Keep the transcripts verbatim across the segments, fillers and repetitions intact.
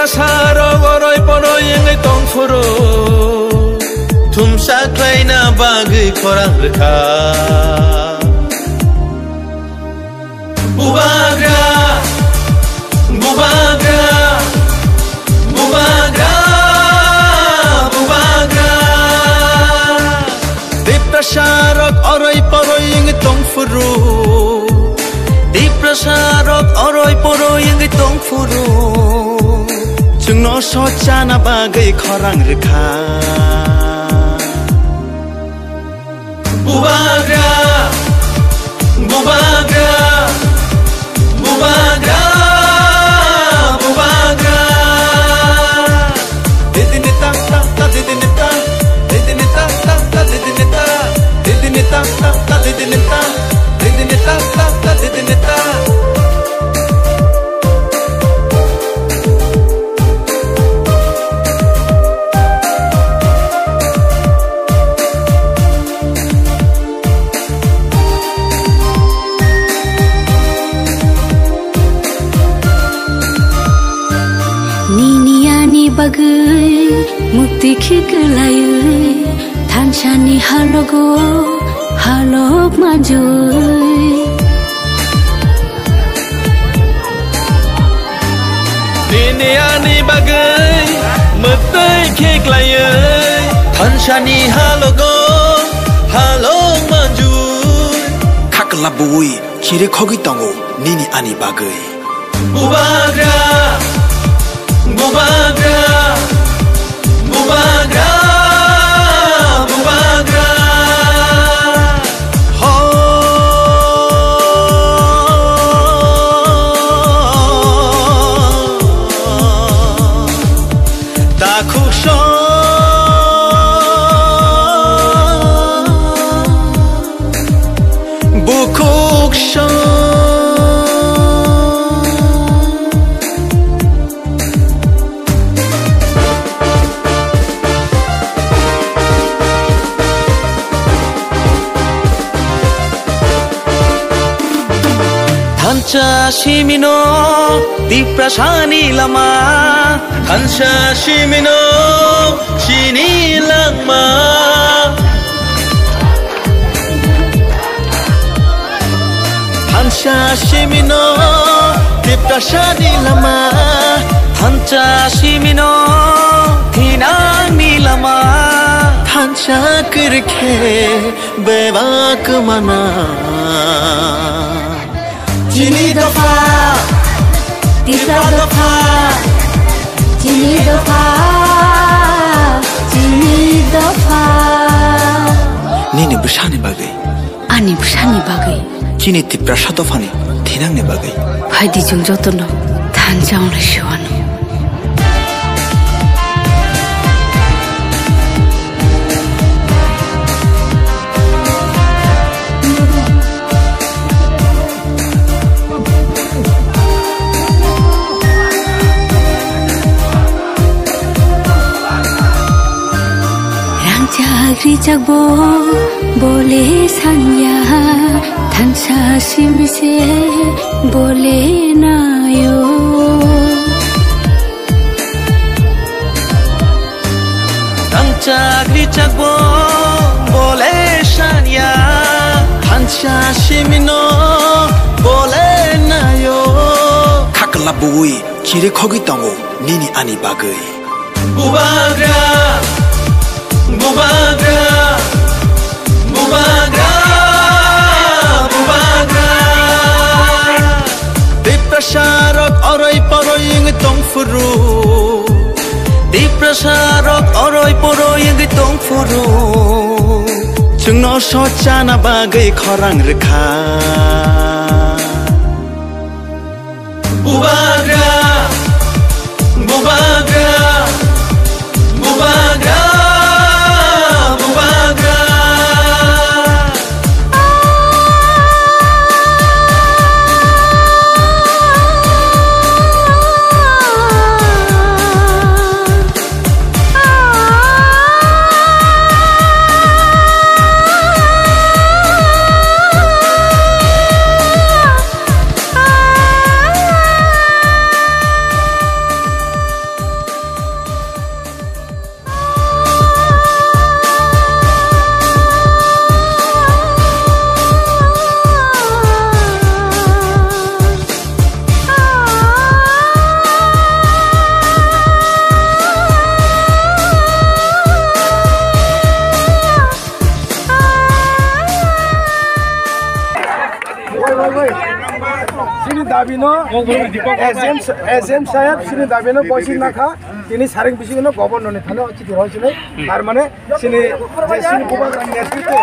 Sarok oroi poroi wngwi tongphuru, thumsa khlaina bagwi khorang rwkha. Bubagra, bubagra, bubagra, bubagra. Tiprasa rok oroi poroi wngwi tongphuru. Tiprasa rok oroi poroi wngwi tongphuru. Chwngno sochana bagwi khorang rwkha. Bubagra, bubagra, bubagra, bubagra. Didini ta ta ta, didini ta, didini ta ta ta, didini ta, didini ta ta ta, didini ta, didini ta ta ta, didini ta. Nini ani bagwi mukti khiklaiwi, thansani halogo halok manjui. Nini ani bagwi mwtwi khiklaiwi, thansani halogo halok manjui. Khakla buwi chiri khogwi tongo nini ani bagwi. Bubagra, bubagra, bubagra, bubagra. Ho. Takhuk song. Bukhuk song. Thansa simino Tiprasani lama, thansa simino chini langma. Thansa simino Tiprasani lama, thansa simino thinangni lama. Thansa kwrwikhe bebak mana. Chini dopha, Tipra dopha, chini dopha, chini dopha. Nini bwsani bagwi. Ani bwsani bagwi. Chini Tiprasa dophani thinangni bagwi. Phaidi chwng jotono thansa wnglai se uanw. Rangchak rijak bo bole sanya, thansa simi se bole nayo. Rangchak rijak bo bole sanya, thansa simino bole nayo. Khakla buwi chiri khogwi tongo nini ani bagwi. Bubagra, bubagra, bubagra, bubagra. Tiprasa rok oroi poroi wngwi tongphuru. Tiprasa rok oroi poroi wngwi tongphuru. Chwngno sochana bagwi khorang rwkha. Bubagra, bubagra, bubagra, bubagra. Tino S D M, S D M saheb sini dabi no boisi nakha, tini saring bisi no governor ni thani o chiti roi sinai, tar mane sini je sini bubagra ni netrito.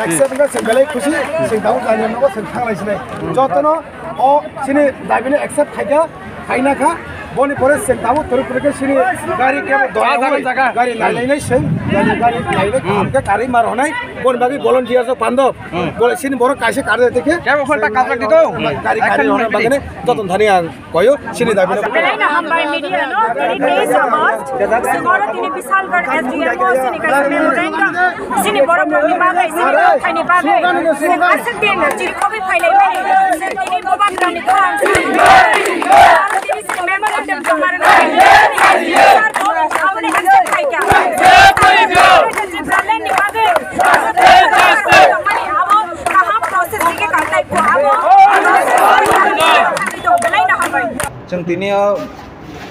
Accept ka sing belai khusi, sing tau kanya no sing thanglai sinai. Jotono o sini dabi no accept khaika, khaina kha, boni pore sing tabo turu turu khe sini gari kebo doi jaga, jaga. Gari lailai nai sing, gari, gari lailai kha, hmm, khe gari mar honai, boni bagi volunteer so pando, hmm, bole sini borok kaisa kar de khe, kebo khol ta sing kajak di to. Gari, gari honai bagene joton thani ang koyo sini dabi no. Belai no hambai media no, tini teis August, singoro tini Bisalgarh S D M o sini kaisa memorandum, sini borok rokni bagwi, sini rokthai ni bagwi, sini aswk din chiri kogwi phailai mani, sini tini bubagra ni khang, sini tini sini memorandum joma rwna, sir bo aboni accept khai kha. Tipraland ni bagwi, mani abo kaham process digi kangtai ko abo, belai no hambai. Chwng tini o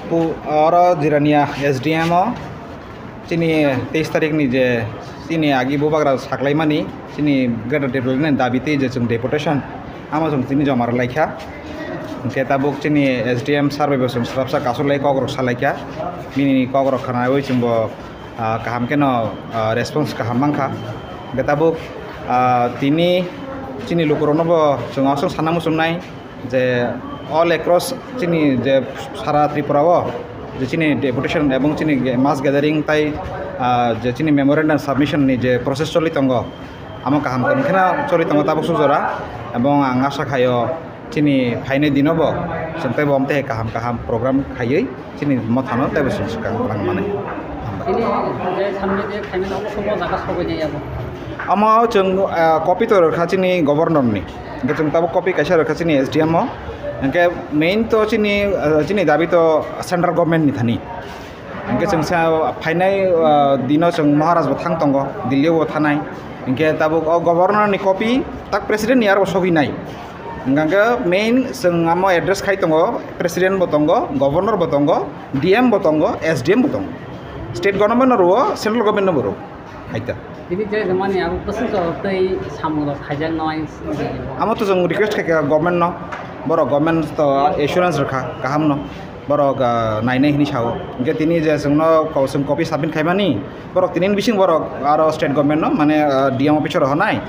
pu-, oro Jirania S D M o chini teis tarik ni je chini agi bubagra saklaimani chini Greater Tipraland ni dabi tei je chwng deputation amo chwng tini joma rwlaikha. Hwnkhe tabuk chini S D M sir bai bo chwng swrapsa kasulai kokrok salaikha. Bini kokrok khwnaiwi chwngbo, ah, kaham kheno, ah, response kaham mankha. Hwnkhe tabuk, ah, tini chini lukurokno bo chwng aswk sana muchungnai. Je all across chini je sara Tripura o je chini deputation ebong chini ge-, mass gathering tai, ah, je chini memorandum submission ni je process choli tongo, amo kaham tong kheno choli tongo tabuk sujora, ebong ang asa khaio chini phainai dino bo chwng tei bo omtwi kaham kaham program khaiwi chini mothano teibo chwng swkang rang manai. Tini je samni je khaimani obo somo jaga sogwi nai abo. Amo chwng, ah, copy to rwkha chini governor ni. Hwnkhe chwng tabuk copy kaisa rwkha chini S D M o. Hwnkhe main to chini, ah, chini dabi to central government ni thani. Hwnkhe chwng sa phainai, ah, dino chwng Maharaj bo thang tongo, Delhi o bo thanai. Hwnkhe tabuk o governor ni copy tak president ni aro sogwi nai. Hwnkhe main chwng amo address khai tongo, president bo tongo, governor bo tongo, D M bo tongo, S D M bo tongo. State government no rwo, central government no bo rwo. Haita. Tini je mani abo bwswk tei samung rok khaijak nai. Amo to chwng request khaikha government no, borok government to assurance rwkha kaham no, borok, ah, nainai hinwi sao. Hwnkhe tini je chwngno ko-, chwng copy submit khaimani, borok tini bising borok aro state government no, mane, ah, D M office rok honai,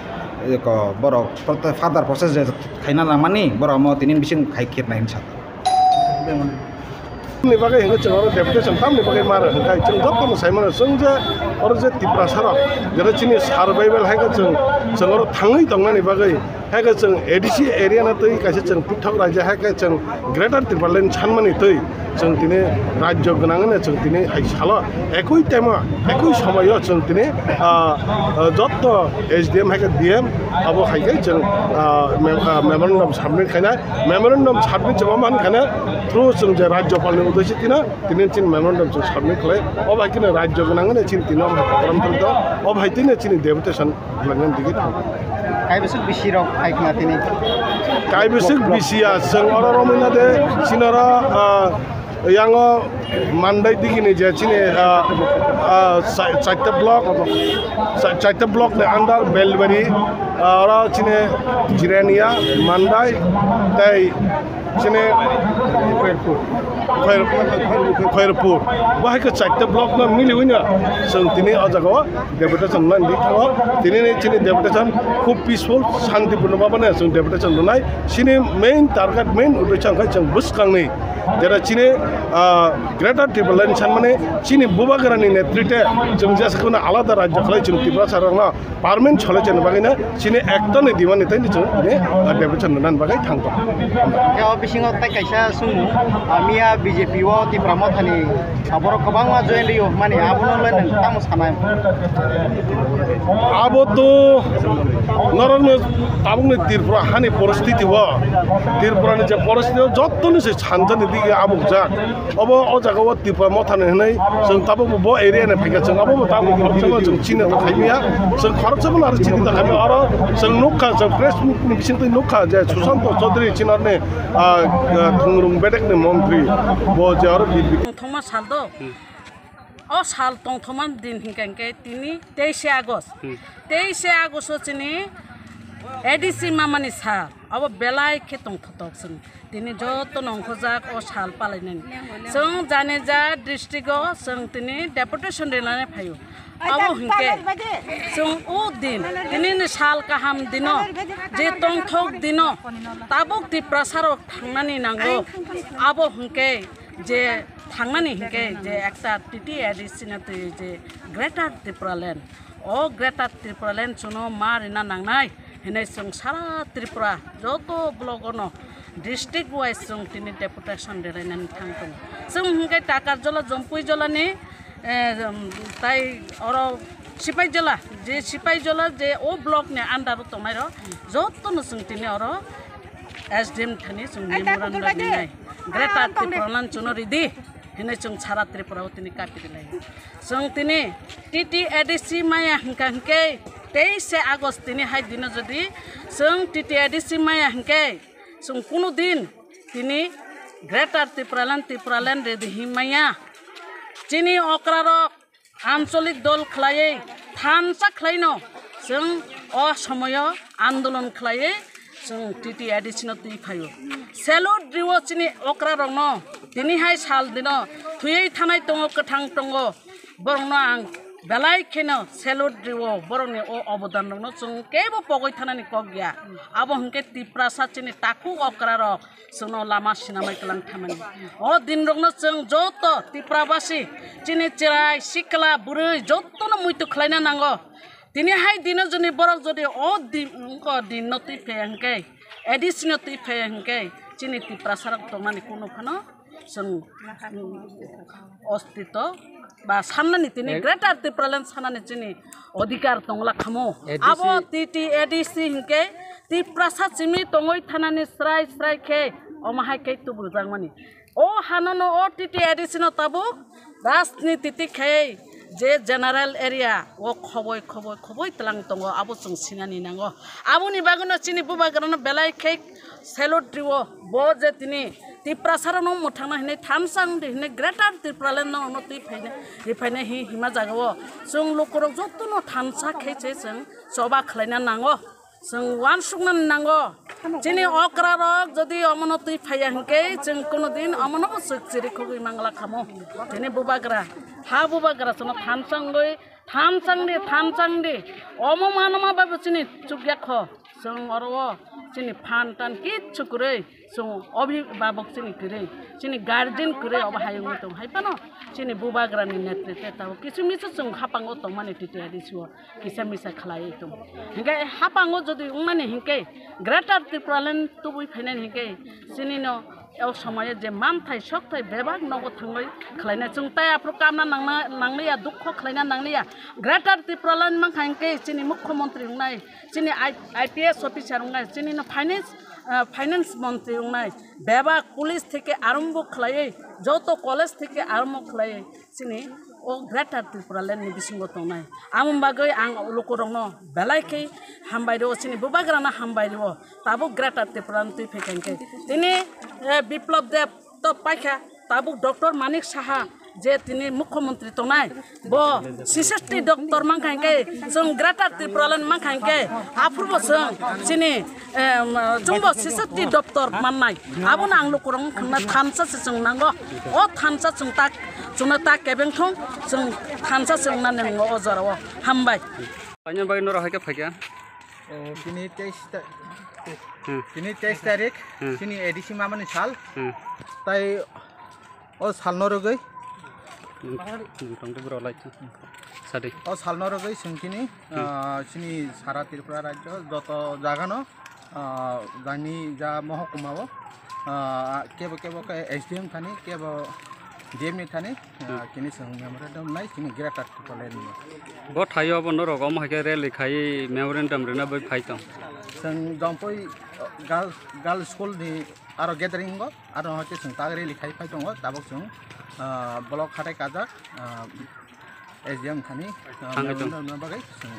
eko borok pro-, further process je khaina nangmani, borok omo tini bising khai khirnai hinwi sa. Ni bagwi hwnkhe chwng oro deputation tamni bagwi maro hwnkhe chwng jotono sai mano chwng je oro je Tiprasa rok jero chini survival hai khe chwng, chwng oro thangwi tongnani bagwi hai khe chwng A D C area no twi kaisa chwng pithok raijak hai khe chwng Greater Tipraland sanmani twi chwng tini rajyo gwnang hwnwi chwng tini hai salo ekui tema ekui somoyo chwng tini, ah, ah, jotto S D M hai khe D M abo hai khe chwng, ah, mem-, ah, memorandum submit khainai. Memorandum submit chwng omo hwn khana through chwng je Rajyapal ni uddeshe tino tini chini memorandum chwng submit khlai. Obo hai kheno rajyo gwnang hwnwi chini tino omo hai program choli tongo. Obo hai tini chini deputation belai no digi tongo. Kaibwswk bisi rok phai khna tini? Kaibwswk bisi ya chwng oro romwi na de chini oro, ah, Yang o Mandai digini je chini, ah, ah, chai-, chaita block, chai-, chaita block ni under Belbari, ah, oro chini Jirania, Mandai, tei chini Khair-, Khairpur. Bo hai khe chaita block no miliwi no chwng tini o jaga o deputation nani di thango. Tini ni chini deputation khub peaceful, santipurno bhabane chwng deputation rwnai. Chini main target, main uddesho wngkha chwng bwskangni jera chini, ah, Greater Tipraland sanmani chini bubagrani netrite chwng jeskhano alada rajyo khlai chwng Tiprasa rokno permanent solution bagwino chini ekta ni demand ni tei chwng tini, ah, deputation rwnani bagwi thang tongo. Khe o bisingo tei kaisa swngmung, ah, miya B J P o Tipra Mothani, ah, borok kwbangma join rio hwnmani, abono le nwng tamo sanai? Abo to norokno tabukni Tripura hani poristiti o, Tripurani je poristiti o jottoni se sanjani dige abukjak. Obo o jaga o Tipra Mothani hwnwi chwng tabukbo bo area ni phaikha, chwng abobo tabuk khoroksa chwng chini ta khaimya, chwng khoroksa bono aro chini ta khaimya. Oro chwng nukha, chwng press meet ni bisingtwi nukha je Sushanta Chaudhary chini aroni, ah, ah, thwngrwng bedekni montri bo je aro bi-, bi- Thongma sal do. O sal tongthokma din hinkha hinkhe tini teishe August. Hmm. Teishe August o chini A D C mamani sal. Abo belai khe tongthotok chwng. Tini joto nongkhojak o sal palainani. Chwng Janija district o chwng tini deputation rinani phaio. Abo hinkhe chwng o din, tini ni sal kaham dino, je tongthok dino, tabuk Tiprasa rok thangnani nango. Abo hinkhe je thangnani hinkhe je ekta T T A D C no twi je Greater Tipraland, o Greater Tipraland chwngno ma rina nangnai hinwi chwng sara Tripura joto block ono district wise chwng tini deputation rwlainani thang tongo. Chwng hinkhe Takarjola, Jompuijolani, eh, um, tai oro Sipaijala, je Sipaijala je o block ni under o tongnai rok joto no chwng tini oro S D M thani chwng memorandum rinai. Greater Tipraland chwngno ridi hinwi chwng sara Tripura o tini kapi rinai. Chwng tini T T A D C maya hinkha hinkhe teishe August tini hai dino jodi chwng T T A D C maya hinkhe chwng kunu din tini Greater Tipraland, Tipraland redi hinmaya. Chini okra rok ancholik dol khlaiwi thansa khlaino chwng o somoyo andolon khlaiwi chwng T T A D C no twi phaio. Salute riwo chini okra rokno, tini hai sal dino thwiwi thanai tongo, kwthang tongo. Borokno ang belai kheno salute riwo, borokni o obodan rokno chwng kebo pogwi thanani kok ya. Abo hinkhe Tiprasa chini takhuk okra rok chwngno lama sinamai kwlang thamani. O din rokno chwng joto Tiprabasi chini chwrai sikla bwrwi jotono muitu khlaina nango. Tini hai dino joni borok jodi o din, o din no twi phe hinkhe, A D C no twi phe hinkhe chini Tiprasa rok tongmani kunu phano chwng, mm, ostito ba sannani tini Greater Tipraland sannani chini odhikar tongla khamo. A D C. Abo T T A D C hinkhe Tiprasa chimi tongwi thanani srai srai khe omo hai khe tubujak mani. O hanono o T T A D C no tabuk rajniti ti khe je general area o khoboi khoboi khoboi tlang tongo, abo chwng sinani nango. Aboni bagwino chini bubagrano belai khe salute riwo, bo je tini Tiprasa rokno mwthangna hinwi thansa wngdi hinwi Greater Tipraland no twi phaina, riphaina hi hima jagao chwng lukurok jotono thansa khe se chwng choba khlaina nango. Chwng uansuknani nango. Chini okra rok jodi omono twi phaiya hinkhe chwng kunu din omono bo chwk chiri khogwi mangla khamo. Chini bubagra, ha bubagra chwngno thansa wngwi thansa wngdi, thansa wngdi. Omo manoma bai bo chini chukya kho. Chwng oro o chini phan tan kichu kwrwi. Chwng obhibhabok chini kwrwi, chini guardian kwrwi obo hai wngwi tongo. Hai phano chini bubagrani netritwe tabuk kisu misu chwng hapango tongmani T T A D C o kisa misa khlaiwi tongo. Hinkhe hapango jodi wngmani hinkhe Greater Tipraland tubui phainani hinkhe chini no o somoyo je manthai sokthai bebak nogo thangwi khlainai. Chwng tai aphuru kamna nangna nangliya, dukho khlaina nangliya. Greater Tipraland mankha hinkhe chini mukhyamantri wngnai, chini I-, I P S officer wngnai, chini no finance ah, finance montri wngnai, bebak police theke arombo khlaiwi, joto college theke arombo khlaiwi, chini o Greater Tipraland ni bisingo tongnai. Amoni bagwi ang lukurokno belai khe hambai rwo, chini bubagrano hambai rwo, tabuk Greater Tipraland twi phaikha hinkhe. Tini, eh, Biplab Deb to paikha, tabuk Doctor Manik Saha je tini mukhyamantri tongnai, bo sixty doctor mankha hinkhe, chwng Greater Tipraland mankha hinkhe, aphurbo chwng chini, em, chwngbo sixty doctor mannai. Abono ang lukurok wngkha thansa se chwng nango. O thansa chwng tak, chwngno tak kebeng thung, chwng thansa se wngnani nango o jorao. Hambai. Paina bagwi norok hai khe phaikha? O, tini teis ta-, Hmm. tini teis tarik, Hmm. chini A D C mamani sal. Hmm. Tai o salno rwgwi. Hmm, tongtwi borok lai. Sadi. O salno rwgwi chwng chini, Hmm. ah, chini sara Tripura rajyo joto jagano, ah, jani ja mohokuma o, ah, kebo kebo khe S D M thani, kebo D M ni thani, ah, Hmm. kini chwng memorandum nai chini Greater Tipraland ni. Bo thaio bo norok omo hai khe rally khai memorandum rwna bai phai tong. Chwng Dompui, ah, girls, girls school ni aro gathering o. Aro hwnkhe chwng ta rally khai phai tongo, tabuk chwng, ah, block hatai kajak, ah, S D M thani, ah, Thangwi tong. Memorandum bagwi chwng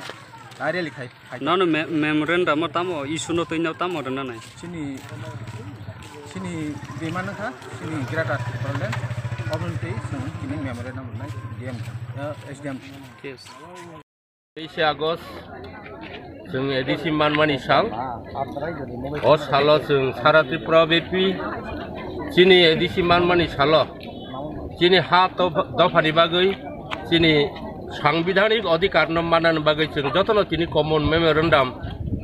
ta rally khai phai tongo. Nono me-, memorandum o tamo issue no twi no tamo rwna nai? Chini, chini demand wngkha, chini Greater Tipraland, Obo tei chwng tini memorandum rwnai D M, eh, S D M. Teise August chwng A D C manmani sal. O salo chwng sara Tripura bepi chini A D C manmani salo chini ha to-, dophani bagwi chini sangbidanik odhikar no manani bagwi chwng jotono tini common memorandum,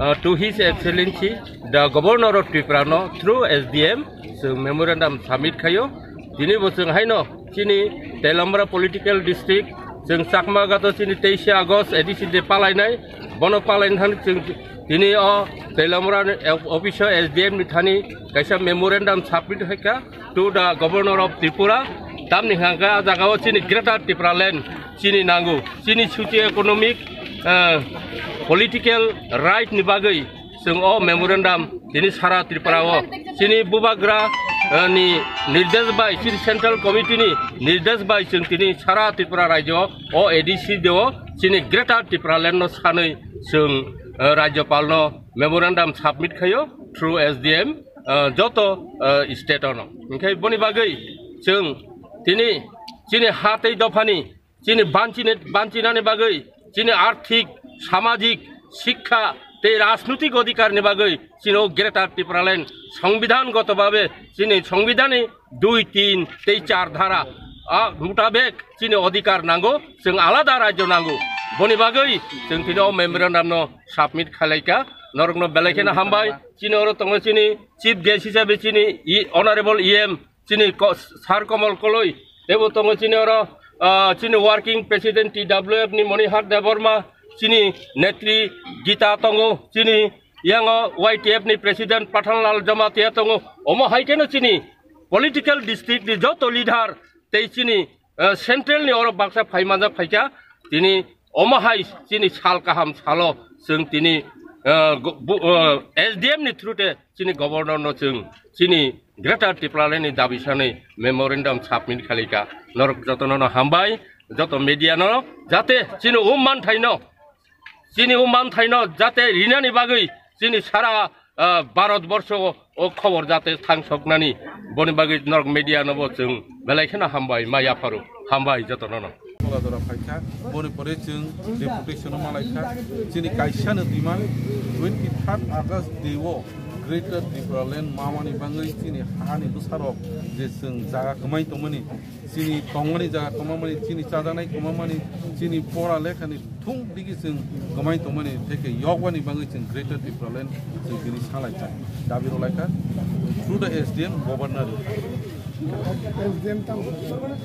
uh, to His Excellency the Governor of Tripura no through S D M chwng memorandum submit khaio. Tini bo chwng haino chini Teliamura political district, chwng Chakma gato chini teise August A D C de palainai, bono palaini thani chwng tini o Teliamura ni office o S D M ni thani kaisa memorandum submit haikha to the Governor of Tripura. Tamni hwnkha a jaga o chini Greater Tipraland chini nango, chini socio economic, eh, political right ni bagwi chwng o memorandum tini sara Tripura o chini bubagra, eh, ni nirdesh bai, chini central committee ni nirdesh bai chwng tini sara Tripura rajyo o A D C de o chini Greater Tipraland no sanwi chwng, eh, Rajyapal no memorandum submit khaio through S D M, eh, joto, eh, state ono. Hinkhe boni bagwi chwng tini chini ha tei dophani chini banchini, banchinani bagwi, chini arthik, samajik, shikkha tei rajnitik odhikarni bagwi chini o Greater Tipraland songbidangoto babe chini songbidani dui, tin tei char dhara a mutabek chini odhikar nango, chwng alada rajyo nango. Boni bagwi chwng tini o memorandum no submit khalaikha, norokno belai kheno hambai. Chini oro tongo chini chief guest hisabe chini i-, Honorable E M chini ko-, Sir Komol Koloi, teibo tongo chini oro, ah, chini working president T W F ni Monihar Debbarma, chini netri Gita tongo, chini yango Y T F ni president Pathanlal Jamatia tongo, omo hai kheno chini political district ni joto leader tei chini, ah, central ni oro baksa phai manjak phaikha, tini omo hai chini sal kaham salo chwng tini, ah, go-, bu-, ah, S D M ni through te chini governor no chwng chini Greater Tipraland ni dabi sanwi memorandum submit khalikha. Norok jotono no hambai, joto media no, jate chini o manthai no, chini o manthai no jate rinani bagwi chini sara, ah, Bharat borsho o, o khobor jate thangsoknani, boni bagwi norok media no bo chwng belai kheno hambai ma yapharo, hambai jotono no. Tola jora phaikha, boni pore chwng deputation o malaikha. Chini kaisa no demand, twenty third August day o Greater Tipraland mamani bangwi chini hani bwsarok je chwng jaga kwmai tongmani, chini tongmani jaga kwmamani, chini chajaknai kwmamani, chini pora lekhani thung digi chwng kwmai tongmani, theke yokbani bangwi chwng Greater Tipraland chwng tini salaikha, dabi rwlaikha through the S D M governor.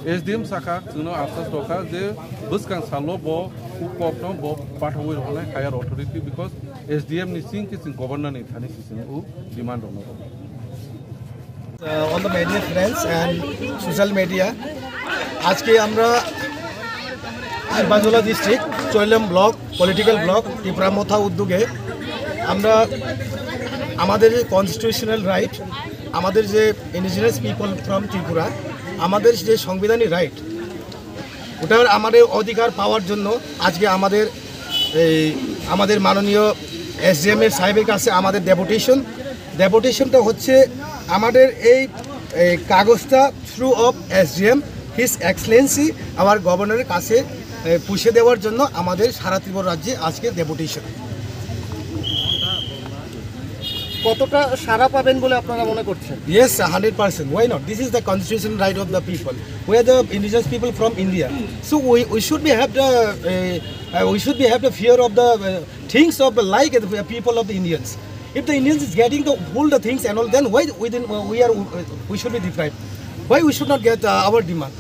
S D M saka chwngno asas rokha je bwskang salo bo u kokno bo pathawi rwnai higher authority, because S D M ni sing khe chwng governor ni thani se chwng u demand rokno rw. Uh, on the media friends and social media, আজকে আমরা শিল্পাঞ্চলা ডিস্ট্রিক্ট চৈলাম block, political block Tripura মথা উদ্যোগে আমরা আমাদের যে constitutional right, আমাদের যে ইন্ডিজিনাস পিপল ফ্রম ত্রিপুরা, আমাদের যে সাংবিধানিক রাইট, ওটার আমাদের অধিকার পাওয়ার জন্য আজকে আমাদের এই আমাদের মাননীয় এসডিএম এর সাহেবের কাছে আমাদের ডেপুটেশন। ডেপুটেশনটা হচ্ছে আমাদের এই, এই কাগজটা through of SDM, his excellency, our গভর্নরের কাছে, এ, পৌঁছে দেওয়ার জন্য আমাদের সারা ত্রিপুরা রাজ্যে আজকে ডেপুটেশন। কতটা সাড়া পাবেন বলে আপনারা মনে করছেন? Yes, hundred percent. Why not? This is the constitutional right of the people. We are the indigenous people from India. So we, we should be have the, uh, uh, we should be have the fear of the, uh, things of the like the people of the Indians. If the Indians is getting the whole the things and all, then why we, then, uh, we are, uh, we should be deprived? Why we should not get, uh, our demand?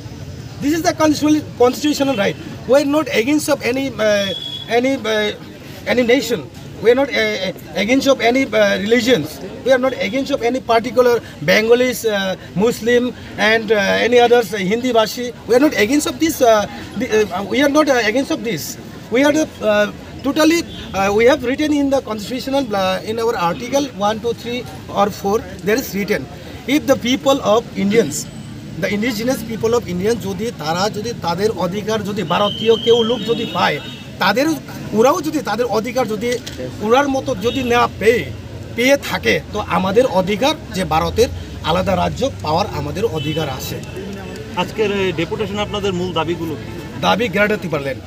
This is the constitutional, constitutional right. We are not against of any, uh, any, uh, any nation. We are not, uh, against of any, uh, religions. We are not against of any particular Bengalis, uh, Muslim, and, uh, any others, uh, Hindi Bhashi. We are not against of this. Uh, the, uh, we are not, uh, against of this. We are the, uh, totally, uh, we have written in the constitutional, uh, in our article one, two, three or four, there is written, if the people of Indians, the indigenous people of Indians, যদি তারা যদি তাদের অধিকার যদি ভারতীয় কেউ লোক যদি পায়, তাদের, ওরাও যদি তাদের অধিকার যদি ওরার মতো যদি না পেয়ে, পেয়ে থাকে, তো আমাদের অধিকার যে ভারতের আলাদা রাজ্য পাওয়ার আমাদের অধিকার আছে। আজকের এই ডেপুটেশন আপনাদের মূল দাবিগুলো কি? দাবি গ্রেটার ত্রিপুরা ল্যান্ড,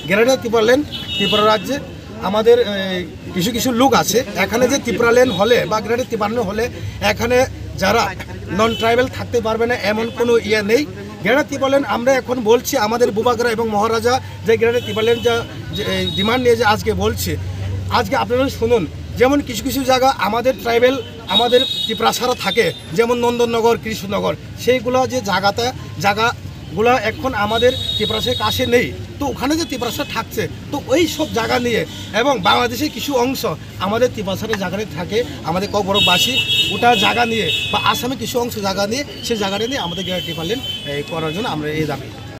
গ্রেটার ত্রিপুরা ল্যান্ড। ত্রিপুরা রাজ্যে আমাদের এই, কিছু কিছু লোক আছে, এখানে যে ত্রিপুরা ল্যান্ড হলে বা গ্রেটার ত্রিপুরা ল্যান্ড হলে এখানে যারা নন ট্রাইবাল থাকতে পারবে না, এমন কোনো ইয়ে নেই। গ্রেটার ত্রিপুরা ল্যান্ড আমরা এখন বলছি, আমাদের বুবাগ্রা এবং মহারাজা যে গ্রেটার ত্রিপুরা ল্যান্ড যা ডিমান্ড নিয়ে যে আজকে বলছে, আজকে আপনারা শুনুন, যেমন কিছু কিছু জায়গা আমাদের ট্রাইবাল, আমাদের ত্রিপুরা ছাড়া থাকে, যেমন নন্দননগর, কৃষ্ণনগর, সেইগুলো যে জায়গাতে, জায়গাগুলো এখন আমাদের ত্রিপুরাসের কাছে নেই। তো ওখানে যে ত্রিপুরাসা থাকছে, তো ওই সব জায়গা নিয়ে এবং বাংলাদেশের কিছু অংশ আমাদের ত্রিপুরাসের জায়গায় থাকে, আমাদের ককবরকবাসী ওটা জায়গা নিয়ে বা আসামে কিছু অংশ জায়গা নিয়ে সেই জায়গাটা নিয়ে আমাদের গ্রেটার ত্রিপুরা ল্যান্ড এই করার জন্য আমরা এই দাবি।